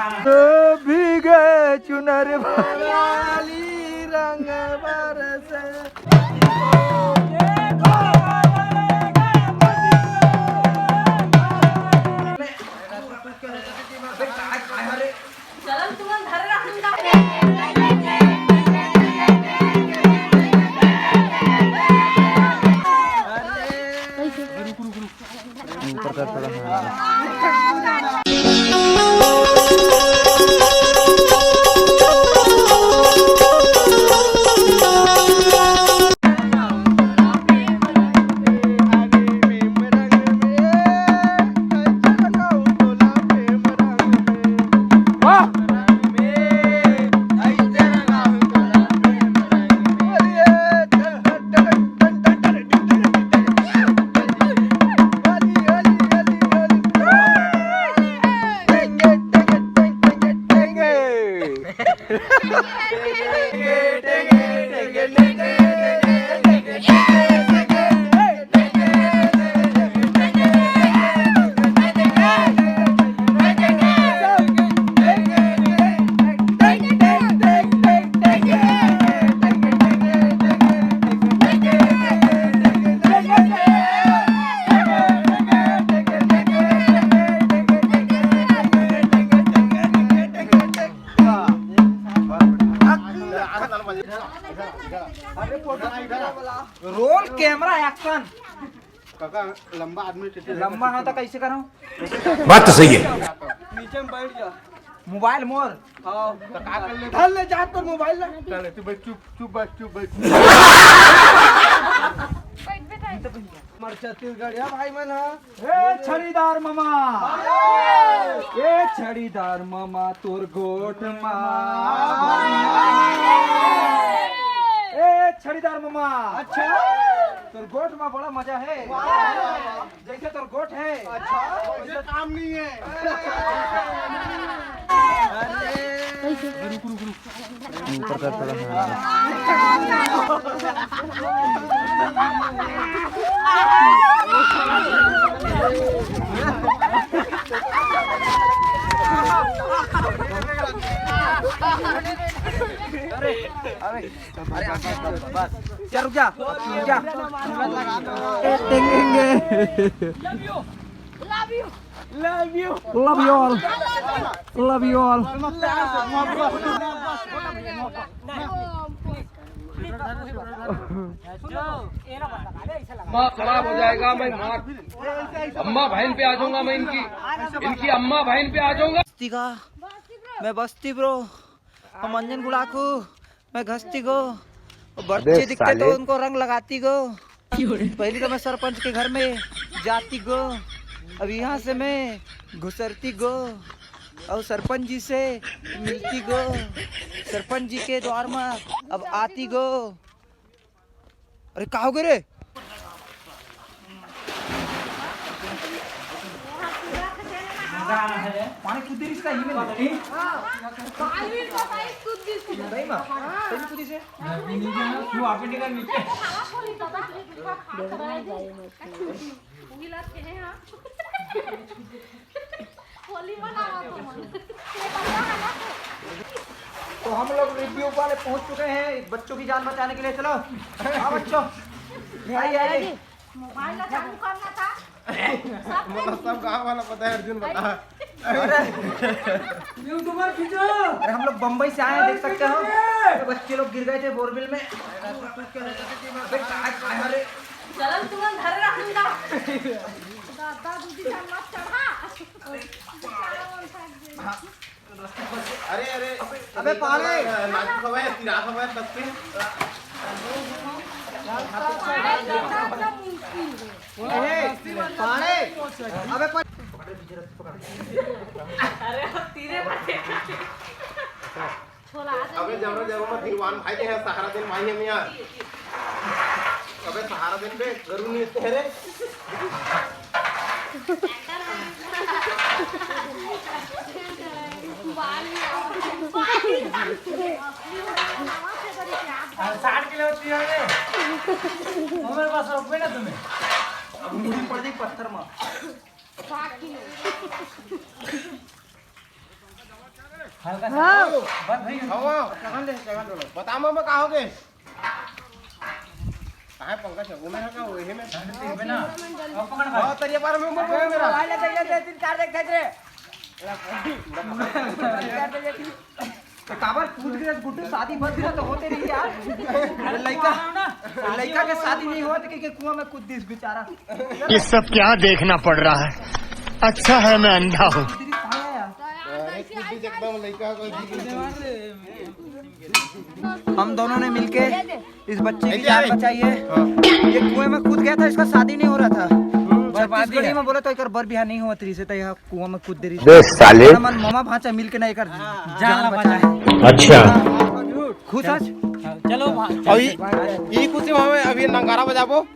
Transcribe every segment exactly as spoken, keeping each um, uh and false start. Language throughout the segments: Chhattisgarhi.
भीगे चुनर वाली रंग बरसे। चलन तुमन धरे रहन दा। ऊपर कर थोड़ा, हाँ। Roll camera action. काका, लंबा आदमी टेढ़े लंबा हो तो कैसे करो? बात तो सही है। नीचे में बैठ जा। मोबाइल मोर। हाँ। तो का कर ले? धर ले जा तो मोबाइल ला। चले, तू बैठ, चुप, चुप बैठ, चुप बैठ। हमार छत्तीसगढ़िया भाई मन ह। ए छड़ीदार मामा। ए छड़ीदार मामा, तोर गोठ मा। ए छड़ीदार मामा। अच्छा। तोर गोठ मा बड़ा मजा है। वाह। जैसे तोर गोठ है। अच्छा, वैसे काम नहीं है। अरे। रुक, रुक, रुक। ऊपर कर थोड़ा, हाँ। अरे, अरे। अरे, बस, बस, बस। चल, रुक जा, रुक जा। ए, टेंगेंगे। Love you। Love you। Love you all। Love you all। दिमाग खराब हो जाएगा, मैं मार, अम्मा बहन पे आ जाऊंगा मैं इनकी, इनकी अम्मा बहन पे आ जाऊंगा। बस्ती का, मैं बस्ती ब्रो, हम अंजन गुलाकू, मैं घसती गो, अबे बच्चे दिखते तो उनको रंग लगाती गो। पहली तो मैं सरपंच के घर में जाती गो, अब यहाँ से मैं घुसरती गो और सरपंच जी से मिलती गो, सरपंच जी के द्वार में अब आती गो। अरे का हो गए रे? पानी खुद ही इसका ही में दे। सही में? सही में खुद ही से? तू आप ही निकाल नीचे। होली मनाओ तुम। तो हम लोग रिव्यू वाले पहुंच चुके हैं बच्चों की जान बचाने के लिए। चलो, हाँ बच्चों, आइए, आइए। मोबाइल का चालू करना था। सब मतलब सब गांव वाला पता है, अर्जुन बता। अरे, YouTuber खींचो। अरे, हम लोग बम्बई से आए हैं, देख सकते हो। अरे, बच्चे लोग गिर गए थे बोरबिल में। अबे, काय, काय, अरे। चलन तुरंत घर रखूंगा। दादा, दूधी का मत चढ़ा। अरे, अरे, अबे, पाले। नाचू खवाए, तिरा खवाए, तब से। ए, पाले। अबे, पर- अरे, अब तीरे पर देखा। छोला आ अबे, जबरा, जबरा मत, हिरवान भाई के है, सहारा दिन भाई है मियाँ। अबे, सहारा दिन बे, गरु नहीं तेरे। साठ किलो होती है रे। वो मेरे पास रोक ना तुम्हें। अब मुड़ी पड़ जाएगी पत्थर में। साठ किलो। हल्का सा। हाँ। बस भाई। हाँ, हाँ। बता मामा, का हो गए? काहे पंकज, वो में है का, वही में? अबे ना, अब पकड़ भाई। हाँ, तरिया पार में मत पकड़ मेरा। भाई, ले, ले, ले, तीन, चार देख, देख रे। तो काबर कूद गए गुड्डू, शादी बंद ना तो होते रही यार। अरे लड़का, लड़का के शादी नहीं हुआ तो के, के कुआं में कूद दिस बेचारा। ये सब क्या देखना पड़ रहा है? अच्छा है मैं अंधा हूँ। अरे कूद दिस एकदम लड़का को। हम दोनों ने मिलके इस बच्चे की जान बचाई है। हाँ। ये कुएं में कूद गया था, इसका शादी नहीं हो रहा था। छत्तीसगढ़ी में बोला तो एकर बर बिहाव नहीं हुआ तेरी से, तो यह कुआं में कूद दे रही। बे साले। मन मामा भांचा मिलके ना एकर जान बचाए। अच्छा। खुश आज? चलो भा- और ये, ये खुशी में हमें अभी नगाड़ा बजाबो।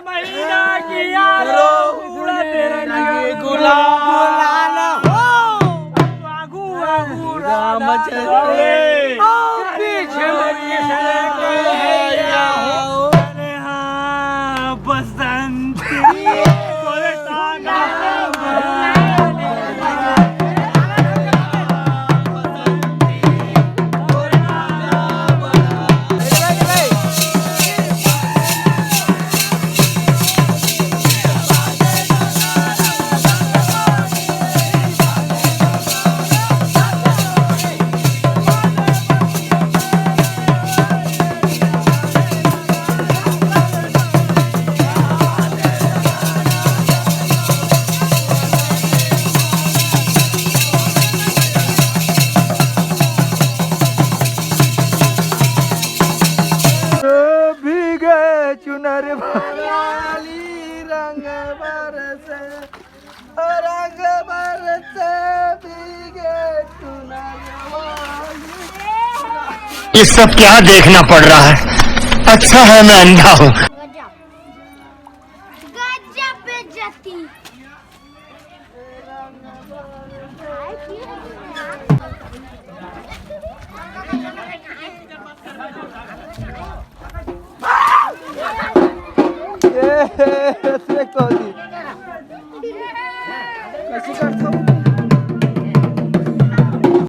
महीना की यारो, उड़त रंग गुलाल। आगू, आगू, रामचंद्र। पीछे अरे हाँ, बसंती। भीगे चुनर वाली रंग बरसे, रंग बरसे भीगे चुनर वाली। ये सब क्या देखना पड़ रहा है? अच्छा है मैं अंधा हूँ। गजब, गजब बेइज्जती। ये, ये, ये, ये, ये,